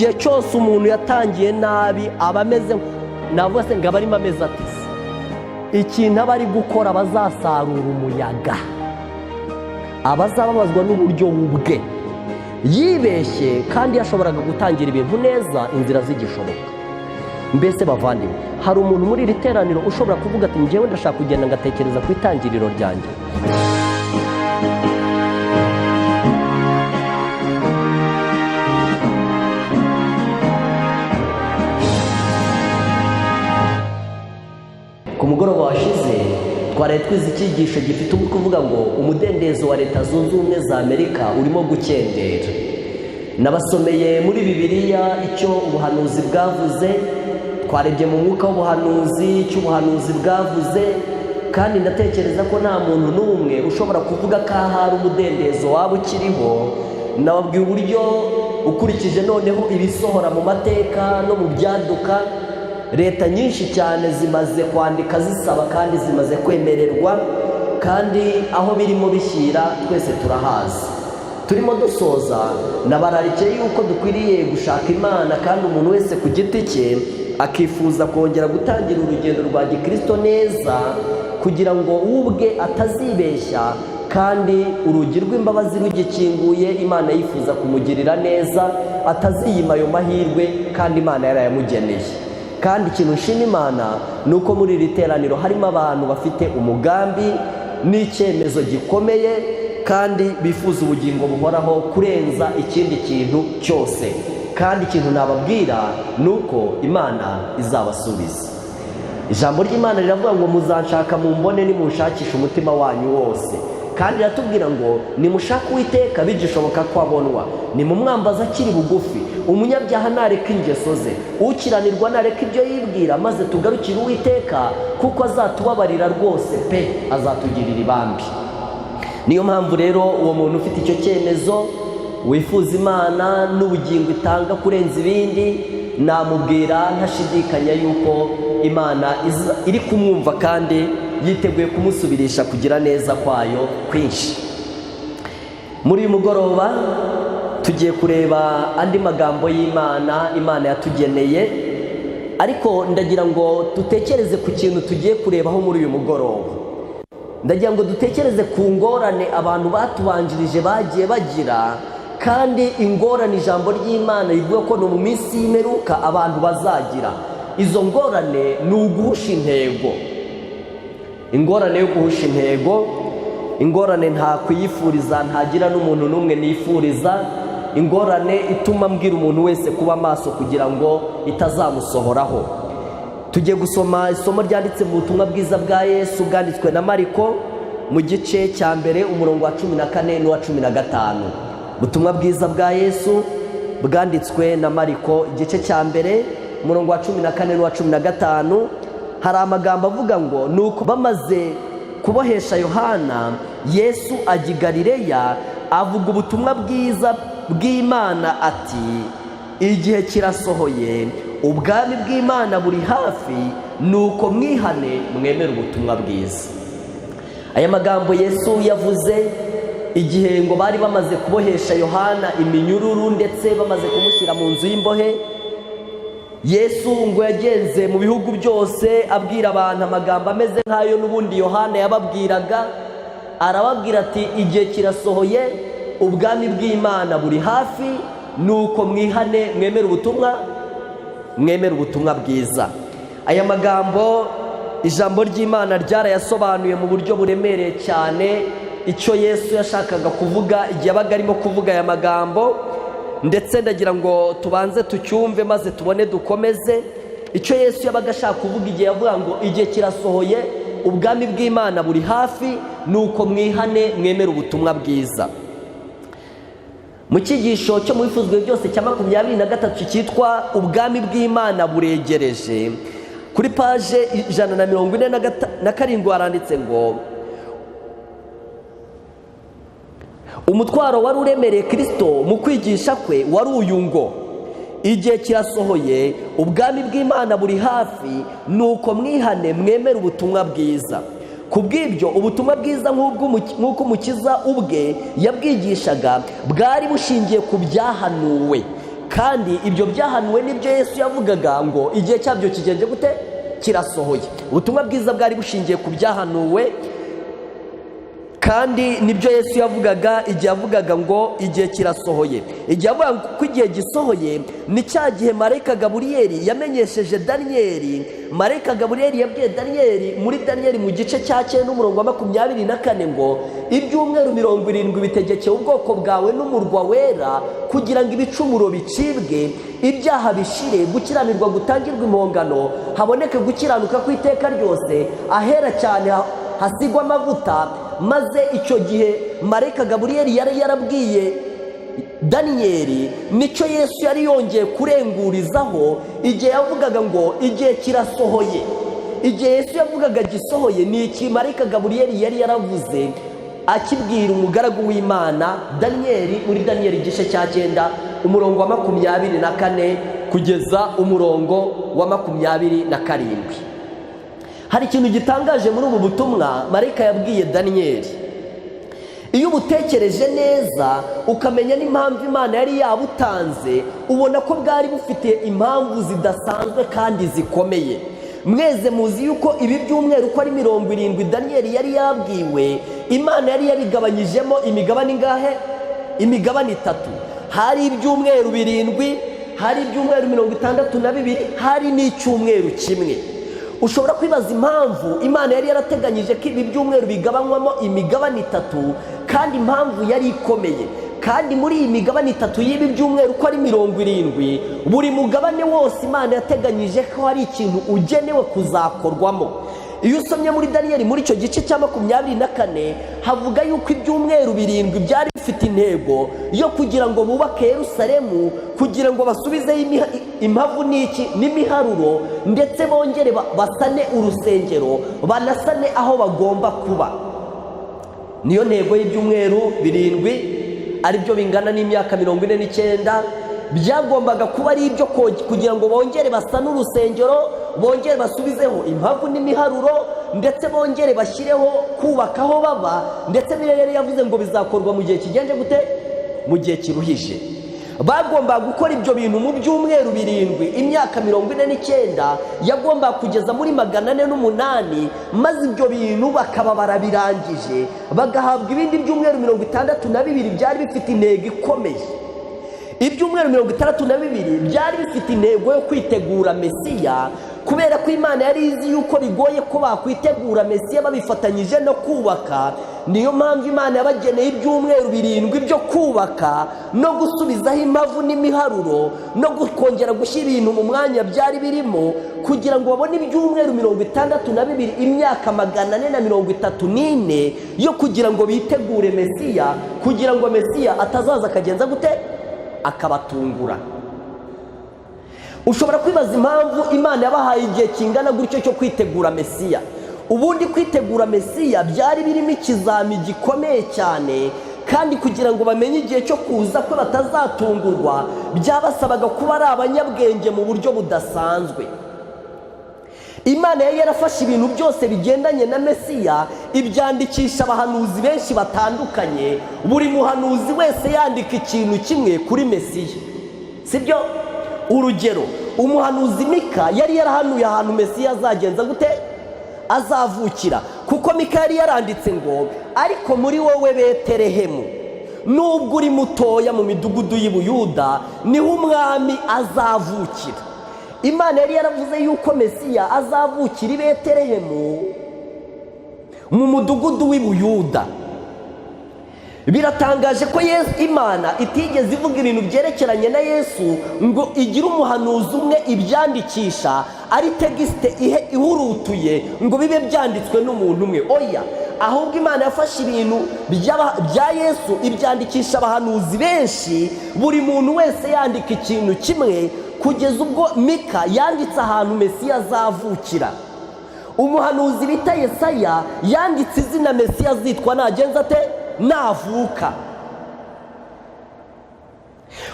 Igihe cyose umuntu yatangiye nabi aba ameze, navuga se ngo aba arimo ameze atese. Ikintu aba ari gukora, bazasarura umuyaga, abazababazwa n'uburyo bwe yibeshye, kandi yashoboraga gutangira ibintu neza, inzira zigishoboka. Mbese bavandimwe, hari umuntu muri iri teraniro ushobora kuvuga ati: "Ngewe ndashaka kugenda ngatekereza ku itangiriro ryanjye"? Ku mugoroba washize twaraye twize icyigisho gifite umutwe uvuga ngo umudendezo wa Leta Zunze Ubumwe za Amerika urimo gukendera. Nabasomeye muri Bibiliya icyo ubuhanuzi bwavuze, twarebye mu mwuka w'ubuhanuzi icyo ubuhanuzi bwavuze, kandi ndatekereza ko nta muntu n'umwe ushobora kuvuga ko ahari umudendezo waba ukiriho. Nababwiye uburyo ukurikije noneho ibisohora mu mateka no mu byaduka, leta nyinshi cyane zimaze kwandika zisaba kandi zimaze kwemererwa, kandi aho birimo bishyira twese turahazi. Turimo dusoza, nabararikiye yuko dukwiriye gushaka Imana, kandi umuntu wese ku giti cye akifuza kongera gutangira urugendo rwa gikirisito neza, kugira ngo ubwe atazibeshya, kandi urugi rw'imbabazi rugikinguye, Imana yifuza kumugirira neza, ataziyima ayo mahirwe kandi Imana yarayamugeneye. Kandi ikintu nshima Imana ni uko muri iri teraniro harimo abantu bafite umugambi n'icyemezo gikomeye, kandi bifuza ubugingo buhoraho kurenza ikindi kintu cyose. Kandi ikintu nababwira ni uko Imana izabasubiza. Ijambo ry'Imana riravuga ngo: "Muzanshaka mumbone nimunshakisha umutima wanyu wose." Kandi riratubwira ngo: "Nimushake Uwiteka bigishoboka ko abonwa, nimumwambaza akiri bugufi. Umunyabyaha nareka ingeso ze, ukiranirwa nareka ibyo yibwira, maze tugarukire Uwiteka, kuko azatubabarira rwose pe, azatugirira ibambi." Niyo mpamvu rero uwo muntu ufite icyo cyemezo, wifuza Imana n'ubugingo itanga kurenza ibindi, namubwira ntashidikanya yuko Imana iri kumwumva kandi yiteguye kumusubirisha kugira neza kwayo kwinshi. Muri uyu mugoroba tugiye kureba andi magambo y'Imana Imana yatugeneye, ariko ndagira ngo dutekereze ku kintu tugiye kurebaho muri uyu mugoroba. Ndagira ngo dutekereze ku ngorane abantu batubanjirije bagiye bagira, kandi ingorane ijambo ry'Imana rivuga ko no mu minsi y'imperuka abantu bazagira. Izo ngorane ni uguhusha intego, ingorane yo guhusha intego, ingorane nta kuyifuriza, ntagira n'umuntu n'umwe nifuriza, ingorane ituma mbwira umuntu wese kuba maso kugira ngo itazamusohoraho. Tugiye gusoma isomo ryanditse mu butumwa bwiza bwa Yesu bwanditswe na Mariko, mu gice cya 1, umurongo wa 14 n'uwa 15. Ubutumwa bwiza bwa Yesu bwanditswe na Mariko, igice cya 1, umurongo wa 14 n'uwa 15, hari amagambo avuga ngo: "Nuko bamaze kubohesha Yohana, Yesu ajya i Galileya, avuga ubutumwa bwiza bw'Imana ati: 'Igihe kirasohoye, ubwami bw'Imana buri hafi, nuko mwihane mwemere ubutumwa bwiza.'" Aya magambo Yesu yavuze igihe ngo bari bamaze kubohesha Yohana iminyururu, ndetse bamaze kumushyira mu nzu y'imbohe. Yesu ngo yagenze mu bihugu byose abwira abantu amagambo ameze nk'ayo n'ubundi Yohana yababwiraga. Arababwira ati: "Igihe kirasohoye, ubwami bw'Imana buri hafi, nuko mwihane mwemere ubutumwa, mwemere ubutumwa bwiza." Aya magambo ijambo ry'Imana ryarayasobanuye mu buryo buremereye cyane, icyo Yesu yashakaga kuvuga igihe yabaga arimo kuvuga aya magambo. Ndetse ndagira ngo tubanze tucyumve, maze tubone dukomeze. Icyo Yesu yabaga ashaka kuvuga igihe yavuga ngo: "Igihe kirasohoye, ubwami bw'Imana buri hafi, nuko mwihane mwemere ubutumwa bwiza." Mu cyigisho cyo mu bifuzwe byose cya 23 cyitwa "Ubwami bw'Imana buregereje", kuri paje 147 haranditse ngo: "Umutwaro wari uremereye Kirisito mu kwigisha kwe wari uyu ngo: 'Igihe kirasohoye, ubwami bw'Imana buri hafi, nuko mwihane mwemere ubutumwa bwiza.'" Ku bw'ibyo, ubutumwa bwiza nk'uko Umukiza ubwe yabwigishaga bwari bushingiye ku byahanuwe. Kandi ibyo byahanuwe n'ibyo Yesu yavugaga ngo igihe cyabyo kigenze gute? Kirasohoye. Ubutumwa bwiza bwari bushingiye ku byahanuwe, kandi nibyo Yesu yavugaga igihe yavugaga ngo igihe kirasohoye. Igihe yavugaga ko igihe gisohoye ni cya gihe marayika Gaburiyeli yamenyesheje Daniyeli. Marayika Gaburiyeli yabwiye Daniyeli muri Daniyeli mu gice cya 9 umurongo wa 24 ngo ibyumweru 70 bitegekeye ubwoko bwawe n'umurwa wera, kugira ngo ibicumuro bicibwe, ibyaha bishire, gukiranirwa gutangirwa impongano, haboneke gukiranuka kw'iteka ryose, ahera cyane hasigwa amavuta. Maze icyo gihe marayika Gaburiyeli yari yarabwiye Daniyeli, nicyo Yesu yari yongeye kurengurizaho igihe yavugaga ngo igihe kirasohoye. Igihe Yesu yavugaga gisohoye ni iki marayika Gaburiyeli yari yaravuze akibwira umugaragu w'Imana Daniyeli muri Daniyeli igice cya 9 umurongo wa 24 kugeza umurongo wa 27. Hari ikintu gitangaje muri ubu butumwa marayika yabwiye Daniyeli. Iyo ubutekereje neza ukamenya n'impamvu Imana yari yabutanze, ubona ko bwari bufite impamvu zidasanzwe kandi zikomeye. Mweze muzi yuko ibi byumweru uko ari 70 Daniyeli yari yabwiwe, Imana yari yabigabanyijemo imigabane ingahe? Imigabane 3. Hari ibyumweru 7, hari ibyumweru 62, hari n'icyumweru kimwe. Ushobora kwibaza impamvu Imana yari yarateganyije ko ibi byumweru bigabanywamo imigabane 3, kandi impamvu yari ikomeye. Kandi muri iyi migabane 3 y'ibi byumweru uko ari 70, buri mugabane wose Imana yateganyije ko hari ikintu ugenewe kuzakorwamo. Iyo usomye muri Daniyeli muri icyo gice cya 24, havuga yuko ibyumweru 7 byari bifite intego yo kugira ngo bubake Yerusalemu, kugira ngo basubizeho impavu n'iki n'imiharuro, ndetse bongere basane urusengero, banasane aho bagomba kuba. Niyo ntego y'ibyumweru 7, aribyo bingana n'imyaka 49. Byagombaga kuba ari ibyo kugira ngo bongere basane urusengero, bongere basubizeho impavu n'imiharuro, ndetse bongere bashyireho kubaka aho baba. Ndetse Bibiliya yari yavuze ngo bizakorwa mu gihe kigenje gute? Mu gihe kiruhije. Bagombaga gukora ibyo bintu mu byumweru 7, imyaka 49 yagombaga kugeza muri 408, maze ibyo bintu bakaba barabirangije, bagahabwa ibindi byumweru 62 byari bifite intego ikomeye. Ibyumweru 62 byari bifite intego yo kwitegura Mesiya, kubera ko Imana yari izi yuko bigoye ko bakwitegura Mesiya babifatanyije no kubaka. Niyo mpamvu Imana yabageneye ibyumweru 7 byo kubaka no gusubizaho impavu n'imiharuro no kongera gushyira ibintu mu mwanya byari birimo, kugira ngo babone ibyumweru 62, imyaka 434 yo kugira ngo bitegure Mesiya, kugira ngo Mesiya atazaza akagenza gute? Akabatungura. Ushobora kwibaza impamvu Imana yabahaye igihe kingana gutyo cyo kwitegura Mesiya. Ubundi kwitegura Mesiya byari birimo ikizami gikomeye cyane, kandi kugira ngo bamenye igihe cyo kuza ko batazatungurwa, byabasabaga kuba ari abanyabwenge mu buryo budasanzwe. Imana yari yarafashe ibintu byose bigendanye na Mesiya, ibyandikisha abahanuzi benshi batandukanye, buri muhanuzi wese yandika ikintu kimwe kuri Mesiya, sibyo? Urugero, umuhanuzi Mika yari yarahanuye ahantu Mesiya azagenza gute? Azavukira. Kuko Mika yari yaranditse ngo ariko muri wowe Betelehemu, nubwo uri mutoya mu midugudu y'i Buyuda, niho umwami azavukira. Imana yari yaravuze yuko Mesiya azavukira i Betelehemu mu mudugudu w'i Buyuda. Biratangaje ko Yesu, Imana itigeze ivuga ibintu byerekeranye na Yesu ngo igire umuhanuzi umwe ibyandikisha ari texte ihurutuye ngo bibe byanditswe n'umuntu umwe. Oya, ahubwo Imana yafashe ibintu bya Yesu ibyandikisha abahanuzi benshi, buri muntu wese yandika ikintu kimwe, kugeza ubwo Mika yanditse ahantu Mesiya azavukira. Umuhanuzi bita Yesaya yanditse izina Mesiya azitwa nagenza ate? Navuka.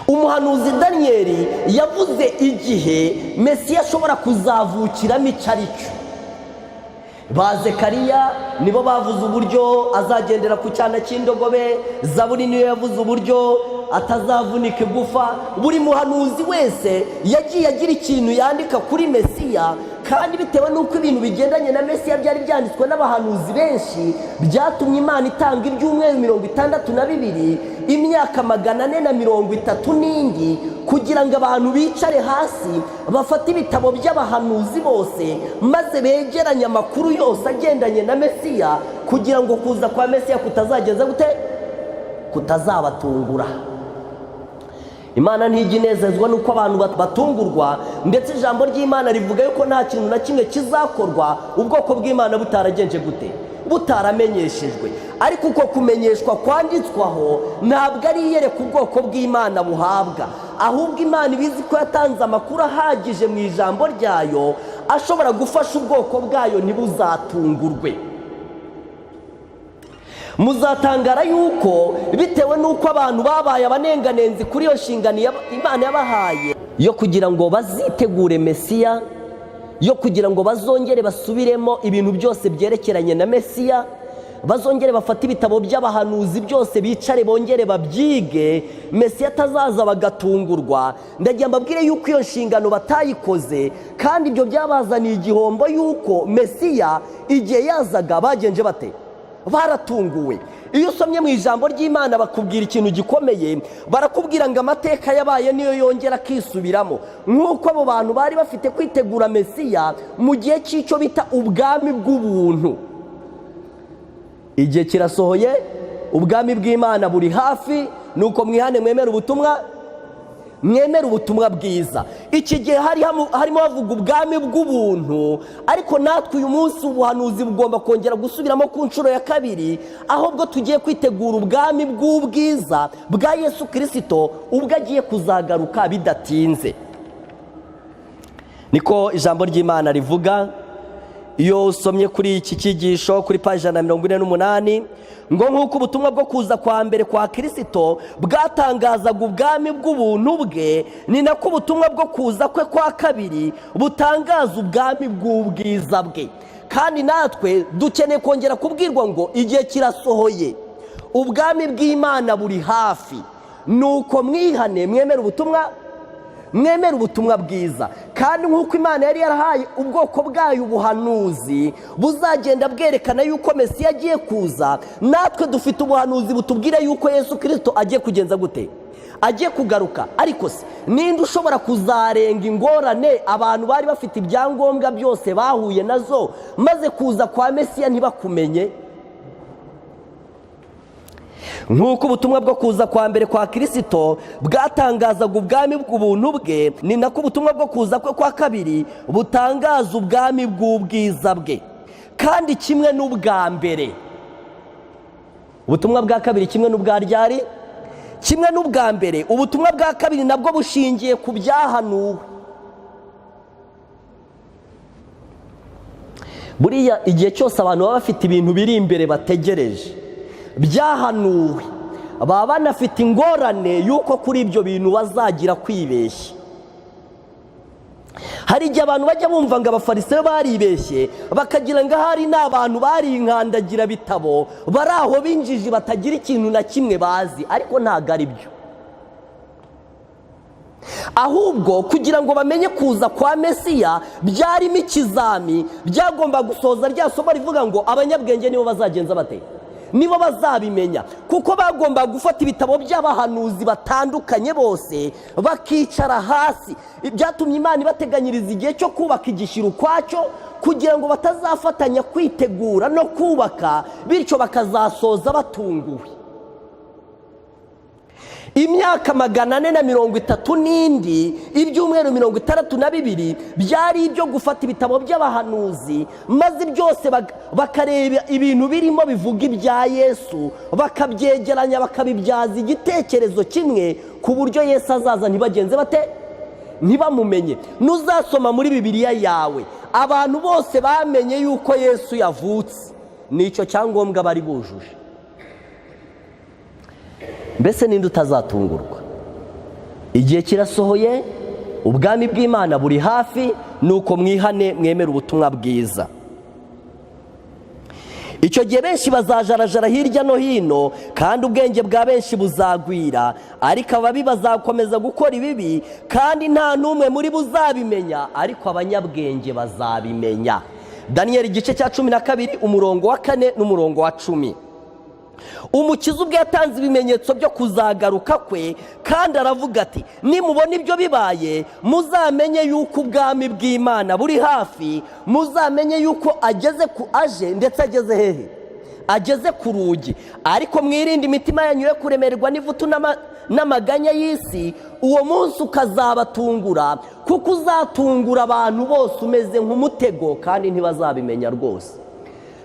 Umuhanuzi Daniyeli yavuze igihe Mesiya ashobora kuzavukiramo icyo ari cyo. Ba Zekariya nibo bavuze uburyo azagendera ku cyana cy'indogobe. Zaburi niyo yavuze uburyo Atazavunika igufa. Buri muhanuzi wese yagiye agira ikintu yandika kuri Mesiya, kandi bitewe n'uko ibintu bigendanye na Mesiya byari byanditswe n'abahanuzi benshi, byatumye Imana itanga ibyumweru 62, imyaka 430 n'indi, kugira ngo abantu bicare hasi bafate ibitabo by'abahanuzi bose, maze begeranye amakuru yose agendanye na Mesiya, kugira ngo kuza kwa Mesiya kutazageza gute? Kutazabatungura. Imana ntijya inezezwa n'uko abantu batungurwa, ndetse ijambo ry'Imana rivuga yuko nta kintu na kimwe kizakorwa ubwoko bw'Imana butaragenje gute? Butaramenyeshejwe. Ariko uko kumenyeshwa kwanditswaho ntabwo ari iyereka ubwoko bw'Imana buhabwa, ahubwo Imana ibizi ko yatanze amakuru ahagije mu ijambo ryayo ashobora gufasha ubwoko bwayo ntibuzatungurwe. Muzatangara yuko bitewe n'uko abantu babaye abanenganenzi kuri iyo nshingano Imana yabahaye yo kugira ngo bazitegure Mesiya, yo kugira ngo bazongere basubiremo ibintu byose byerekeranye na Mesiya, bazongere bafate ibitabo by'abahanuzi byose, bicare bongere babyige, Mesiya atazaza bagatungurwa. Ndagira mbabwire yuko iyo nshingano batayikoze, kandi ibyo byabazaniye igihombo yuko Mesiya igihe yazaga bagenje bate? Baratunguwe. Iyo usomye mu ijambo ry'Imana bakubwira ikintu gikomeye, barakubwira ngo amateka yabaye niyo yongera akisubiramo. Nk'uko abo bantu bari bafite kwitegura Mesiya mu gihe cy'icyo bita ubwami bw'ubuntu, igihe kirasohoye, ubwami bw'Imana buri hafi, nuko mwihane mwemere ubutumwa, mwemere ubutumwa bwiza. Iki gihe harimo havuga ubwami bw'ubuntu, ariko natwe uyu munsi ubuhanuzi bugomba kongera gusubiramo ku nshuro ya kabiri, ahubwo tugiye kwitegura ubwami bw'ubwiza bwa Yesu Kirisito ubwo agiye kuzagaruka bidatinze. Niko ijambo ry'Imana rivuga. Iyo usomye kuri iki cyigisho kuri paji 148, ngo nk'uko ubutumwa bwo kuza kwa mbere kwa Kirisito bwatangazaga ubwami bw'ubuntu bwe, ni nako ubutumwa bwo kuza kwe kwa kabiri butangaza ubwami bw'ubwiza bwe. Kandi natwe dukeneye kongera kubwirwa ngo igihe kirasohoye, ubwami bw'Imana buri hafi, nuko mwihane mwemere ubutumwa, mwemere ubutumwa bwiza. Kandi nk'uko Imana yari yarahaye ubwoko bwayo ubuhanuzi buzagenda bwerekana yuko Mesiya agiye kuza, natwe dufite ubuhanuzi butubwira yuko Yesu Kirisito agiye kugenza gute? Agiye kugaruka. Ariko se ninde ushobora kuzarenga ingorane abantu bari bafite ibyangombwa byose bahuye nazo, maze kuza kwa Mesiya ntibakumenye? Nk'uko ubutumwa bwo kuza kwa mbere kwa Kirisito bwatangazaga ubwami bw'ubuntu bwe, ni nako ubutumwa bwo kuza kwe kwa kabiri butangaza ubwami bw'ubwiza bwe. Kandi kimwe n'ubwa mbere, ubutumwa bwa kabiri kimwe n'ubwa ryari? Kimwe n'ubwa mbere, ubutumwa bwa kabiri nabwo bushingiye ku byahanuwe. Buriya igihe cyose abantu baba bafite ibintu biri imbere bategereje byahanuwe, baba banafite ingorane y'uko kuri ibyo bintu bazagira kwibeshya. Hari igihe abantu bajya bumva ngo abafarisayo baribeshye, bakagira ngo ahari ni abantu bari inkandagira bitabo, bari aho b'injiji batagira ikintu na kimwe bazi, ariko ntabwo ari byo. Ahubwo kugira ngo bamenye kuza kwa Mesiya byarimo ikizami, byagomba gusoza rya somo rivuga ngo abanyabwenge nibo bazagenza bate? Nibo bazabimenya, kuko bagomba gufata ibitabo by'abahanuzi batandukanye bose bakicara hasi. Byatumye Imana ibateganyiriza igihe cyo kubaka igishyiro ukwacyo, kugira ngo batazafatanya kwitegura no kubaka, bityo bakazasoza batunguwe. Imyaka 430 n'indi, ibyumweru 62 byari ibyo gufata ibitabo by'abahanuzi, maze byose bakareba ibintu birimo bivuga ibya Yesu, bakabyegeranya, bakabibyaza igitekerezo kimwe, ku buryo Yesu azaza ntibagenze bate? Ntibamumenye. Nuzasoma muri Bibiliya yawe, abantu bose bamenye yuko Yesu yavutse, nicyo cyangombwa bari bujuje. Mbese ninde utazatungurwa? Igihe kirasohoye, ubwami bw'Imana buri hafi, nuko mwihane mwemere ubutumwa bwiza. Icyo gihe benshi bazajarajara hirya no hino, kandi ubwenge bwa benshi buzagwira, ariko ababi bazakomeza gukora ibibi, kandi nta n'umwe muri bo uzabimenya, ariko abanyabwenge bazabimenya. Daniyeli igice cya 12, umurongo wa 4 n'umurongo wa 10. Umukiza ubwe yatanze ibimenyetso byo kuzagaruka kwe, kandi aravuga ati: "Nimubona ibyo bibaye, muzamenye yuko ubwami bw'Imana buri hafi, muzamenye yuko ageze ku aje, ndetse ageze hehe? Ageze ku rugi. Ariko mwirinde imitima yanyu yo kuremererwa n'ivutu n'amaganya y'isi, uwo munsi ukazabatungura, kuko uzatungura abantu bose umeze nk'umutego, kandi ntibazabimenya rwose."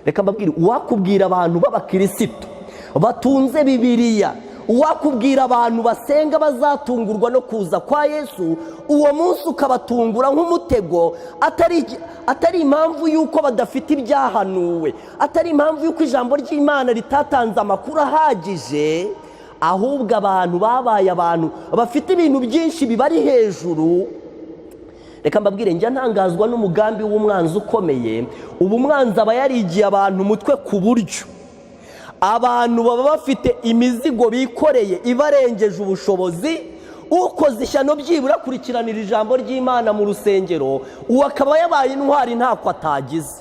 Reka mbabwire, uwakubwira abantu b'abakirisitu batunze Bibiliya, uwakubwira abantu basenga bazatungurwa no kuza kwa Yesu, uwo munsi ukabatungura nk'umutego, atari impamvu y'uko badafite ibyahanuwe, atari impamvu y'uko ijambo ry'Imana ritatanze amakuru ahagije, ahubwo abantu babaye abantu bafite ibintu byinshi bibari hejuru. Reka mbabwire, njya ntangazwa n'umugambi w'umwanzi ukomeye. Ubu umwanzi aba yarigiye abantu umutwe, ku buryo abantu baba bafite imizigo bikoreye ibarengeje ubushobozi. Ukoze ishyano byibura akurikiranira ijambo ry'Imana mu rusengero, uwo akaba yabaye intwari, ntako atagize.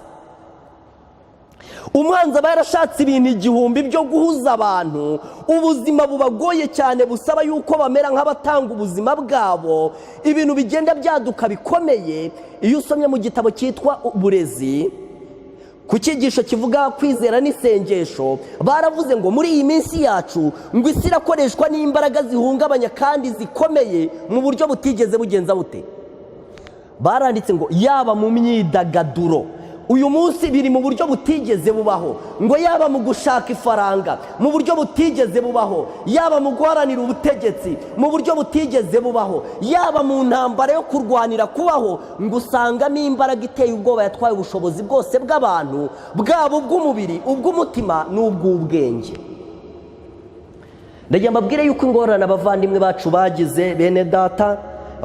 Umwanzi aba yarashatse ibintu igihumbi byo guhuza abantu, ubuzima bubagoye cyane, busaba yuko bamera nk'abatanga ubuzima bwabo, ibintu bigenda byaduka bikomeye. Iyo usomye mu gitabo cyitwa Uburezi, ku cyigisho kivuga kwizera n'isengesho, baravuze ngo muri iyi minsi yacu ngo isi irakoreshwa n'imbaraga zihungabanya kandi zikomeye mu buryo butigeze bugenza bute. Baranditse ngo yaba mu myidagaduro, uyu munsi biri mu buryo butigeze bubaho, ngo yaba mu gushaka ifaranga mu buryo butigeze bubaho, yaba mu guharanira ubutegetsi mu buryo butigeze bubaho, yaba mu ntambara yo kurwanira kubaho, ngo usangamo imbaraga iteye ubwoba yatwaye ubushobozi bwose bw'abantu, bwaba ubw'umubiri, ubw'umutima n'ubw'ubwenge. Ndagira mbabwire yuko ingorane abavandimwe bacu bagize, bene data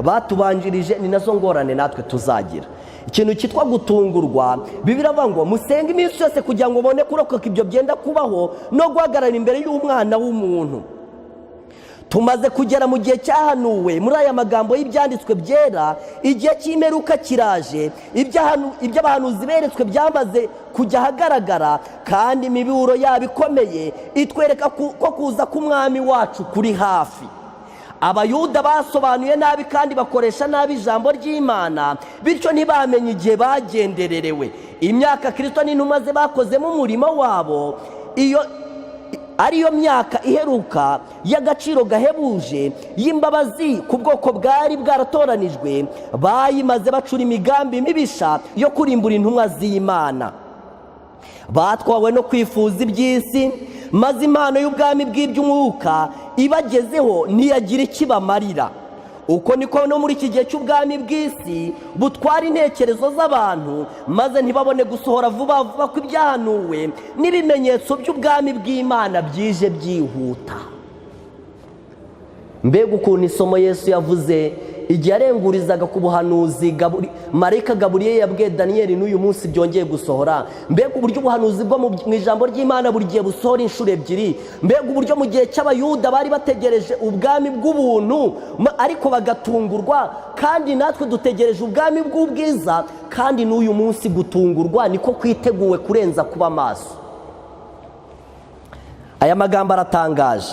batubanjirije, ni nazo ngorane natwe tuzagira. Ikintu cyitwa gutungurwa, Bibiliya iravuga ngo musenge iminsi yose kugira ngo ubone kurokoka ibyo byenda kubaho no guhagarara imbere y'Umwana w'umuntu. Tumaze kugera mu gihe cyahanuwe muri aya magambo y'ibyanditswe byera. Igihe cy'imperuka kiraje, ibyo abahanuzi beretswe byamaze kujya ahagaragara, kandi imiburo yabo ikomeye itwereka ko kuza k'Umwami wacu kuri hafi. Abayuda basobanuye nabi kandi bakoresha nabi ijambo ry'Imana, bityo ntibamenye igihe bagendererewe. Imyaka Kirisito n'intumwa ze bakozemo umurimo wabo, iyo ariyo myaka iheruka y'agaciro gahebuje y'imbabazi ku bwoko bwari bwaratoranijwe, bayimaze bacura imigambi mibisha yo kurimbura intumwa z'Imana. Batwawe no kwifuza iby'isi, maze impano y'ubwami bw'iby'umwuka ibagezeho ntiyagira ikibamarira. Uko niko no muri iki gihe cy'ubwami bw'isi butwara intekerezo z'abantu, maze ntibabone gusohora vuba vuba ko ibyahanuwe n'ibimenyetso by'ubwami bw'Imana byije byihuta. Mbega ukuntu isomo Yesu yavuze igihe yarengurizaga ku buhanuzi marayika Gaburiyeli yabwiye Daniyeli, n'uyu munsi byongeye gusohora! Mbega uburyo ubuhanuzi bwo mu ijambo ry'Imana buri gihe busohora inshuro ebyiri! Mbega uburyo mu gihe cy'Abayuda bari bategereje ubwami bw'ubuntu ariko bagatungurwa, kandi natwe dutegereje ubwami bw'ubwiza, kandi n'uyu munsi gutungurwa niko kwiteguwe kurenza kuba maso! Aya magambo aratangaje: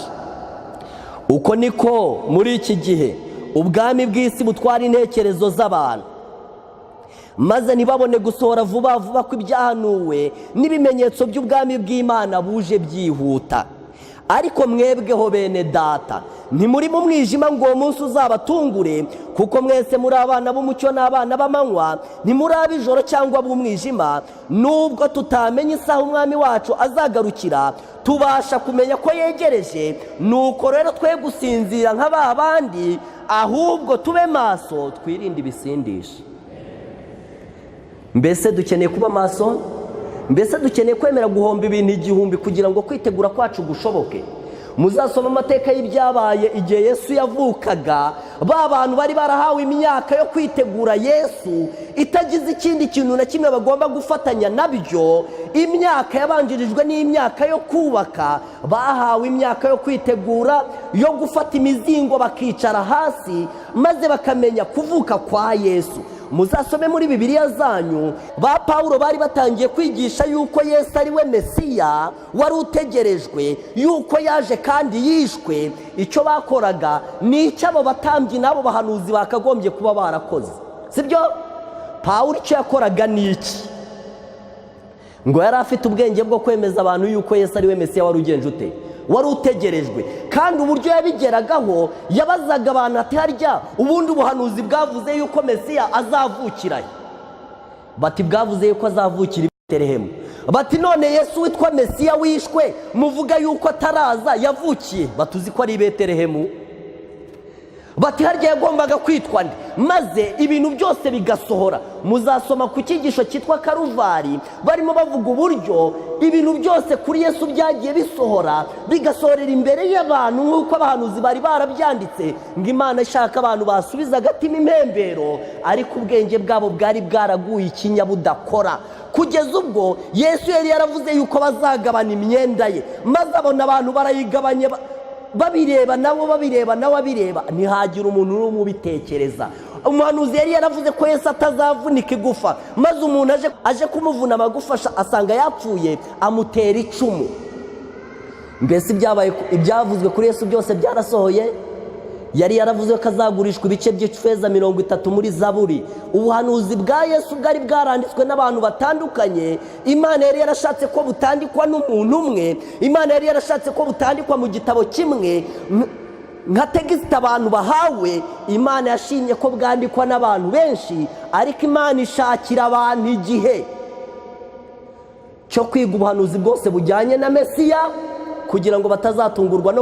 "Uko niko muri iki gihe ubwami bw'isi butwara intekerezo z'abantu, maze ntibabone gusohora vuba vuba ko ibyahanuwe n'ibimenyetso by'ubwami bw'Imana buje byihuta. Ariko mwebweho, bene data, ntimuri mu mwijima ngo uwo munsi uzabatungure, kuko mwese muri abana b'umucyo n'abana b'amanywa. Ntimuri ab'ijoro cyangwa ab'umwijima. Nubwo tutamenya isaha Umwami wacu azagarukira, tubasha kumenya ko yegereje. Nuko rero twe gusinzira nka ba bandi, ahubwo tube maso, twirinde ibisindisha." Mbese dukeneye kuba maso? Mbese dukeneye kwemera guhomba ibintu igihumbi kugira ngo kwitegura kwacu gushoboke? Muzasoma amateka y'ibyabaye igihe Yesu yavukaga. Ba bantu bari barahawe imyaka yo kwitegura Yesu itagize ikindi kintu na kimwe bagomba gufatanya nabyo. Imyaka yabanjirijwe n'imyaka yo kubaka. Bahawe imyaka yo kwitegura, yo gufata imizingo bakicara hasi maze bakamenya kuvuka kwa Yesu. Muzasome muri Bibiliya zanyu, ba Pawulo bari batangiye kwigisha yuko Yesu ari we Mesiya wari utegerejwe, yuko yaje kandi yishwe. Icyo bakoraga ni icyo abo batambyi n'abo bahanuzi bakagombye kuba barakoze, sibyo? Pawulo icyo yakoraga ni iki? Ngo yari afite ubwenge bwo kwemeza abantu yuko Yesu ari we Mesiya wari ugenje ute, wari utegerejwe. Kandi uburyo yabigeragaho, yabazaga abantu ati: "Harya ubundi ubuhanuzi bwavuze yuko Mesiya azavukira?" Bati: "Bwavuze yuko azavukira i Betelehemu." Bati: "None Yesu witwa Mesiya wishwe, muvuga yuko ataraza, yavukiye?" Batuzi ko ari i Betelehemu. Bati: "Harya yagombaga kwitwa nde?" Maze ibintu byose bigasohora. Muzasoma ku cyigisho cyitwa Karuvari, barimo bavuga uburyo ibintu byose kuri Yesu byagiye bisohora, bigasohorera imbere y'abantu nk'uko abahanuzi bari barabyanditse. Ngo Imana ishaka abantu basubiza agatima impembero, ariko ubwenge bwabo bwari bwaraguye ikinya budakora, kugeza ubwo Yesu yari yaravuze yuko bazagabana imyenda ye, maze abona abantu barayigabanye babireba, nabo babireba, nawe abireba, ntihagire umuntu n'umwe ubitekereza. Umuhanuzi yari yaravuze ko Yesu atazavunika igufa, maze umuntu aje kumuvuna amagufa asanga yapfuye, amutera icumu. Mbese ibyabaye, ibyavuzwe kuri Yesu byose byarasohoye. Yari yaravuze ko azagurishwa ibice by'ifeza 30 muri Zaburi. Ubuhanuzi bwa Yesu bwari bwaranditswe n'abantu batandukanye. Imana yari yarashatse ko butandikwa n'umuntu umwe. Imana yari yarashatse ko butandikwa mu gitabo kimwe nka text abantu bahawe. Imana yashimye ko bwandikwa n'abantu benshi, ariko Imana ishakira abantu igihe cyo kwiga ubuhanuzi bwose bujyanye na Mesiya, kugira ngo batazatungurwa